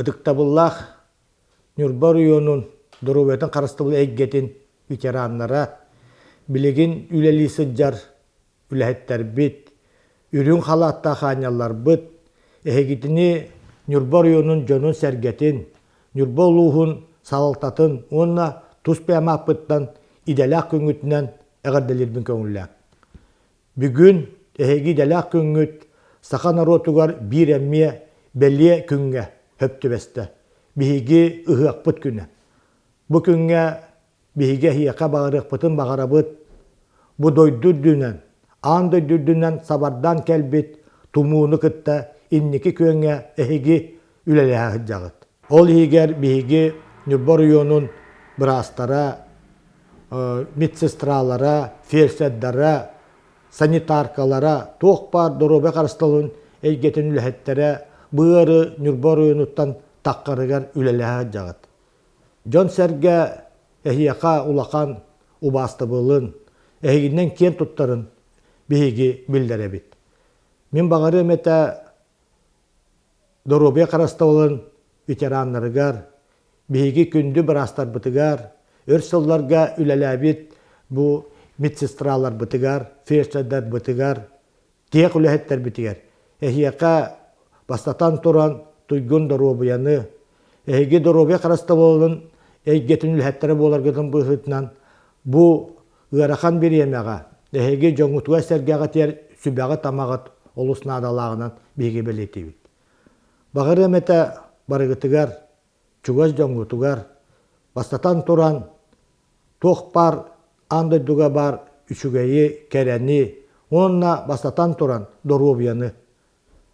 Ытыктабыллаах Ньурба оройуонун доруобуйатын харыстабыл эйгэтин ветераннара, билигин үлэлии сылдьар үлэһиттэрбит, үрүҥ халааттаах аанньалларбыт, эһигитини Ньурба оройуонун дьонун-сэргэтин, Ньурба улууһун салалтатын уонна тус бэйэм ааппыттан идэлээх күҥҥүтүнэн эҕэрдэлиирбин көҥүллээҥ. Бүгүн эһиги идэлээх күҥҥүт саха норуотугар биир эмиэ бэлиэ күҥҥэ сөп түбэстэ. Биһиги ыһыахпыт күнэ. Бу күҥҥэ биһиги эһиэхэ баҕарыахпытын баҕарабыт. Бу дойду үрдүнэн, аан дойду үрдүнэн сабардаан кэлбит тумууну кытта инники күөҥҥэ эһиги үлэлэһэ сылдьаҕыт. Ол иһигэр биһиги Ньурба оройуонун быраастара, медсестралара, фельдшердара, санитаркалара, туох баар доруобуйа харыстабылын эйгэтин үлэһиттэрэ бу ыары Ньурба оройуонуттан таххарыгар үлэлэһэ сылдьаҕыт. Дьон-сэргэ эһиэхэ улахан убаастабылын, эһигинэн киэн туттарын биһиги биллэрэбит. Мин баҕарыам этэ доруобуйа харыстабылын ветераннарыгар, биһиги күндү быраастарбытыгар, өр сылларга үлэлээбит бу медсестраларбытыгар, фельдшердарбытыгар, тех үлэһиттэрбитигэр эһиэхэ бастатан туран туйгун доруобуйаны, эһиги доруобуйа харыстабылын эйгэтин үлэһиттэрэ буоларгытын быһыытынан бу ыарахан бириэмэҕэ эһиги дьоҥҥутугар-сэргэҕитигэр сүбэҕит-амаҕыт олус наадалааҕынан биһиги бэлиэтиибит. Баҕарыам этэ барыгытыгар, чугас дьоҥҥутугар, бастатан туран, туох баар аан дойдуга баар үчүгэйи, кэрэни уонна бастатан туран доруобуйаны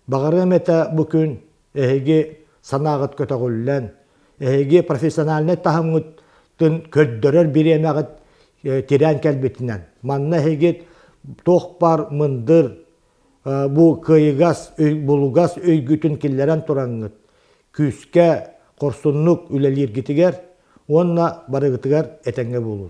Баҕарыам этэ бу күн эһиги санааҕыт көтөҕүллэн, эһиги профессиональнай таһымҥытын көрдөрөр бириэмэҕит тирээн кэлбитинэн, манна эһиги туох баар мындыр, бу кыайыгас, булугас өйгүтүн киллэрэн тураҥҥыт, күүскэ, хорсуннук үлэлииргитигэр уонна барыгытыгар этэҥҥэ буолун.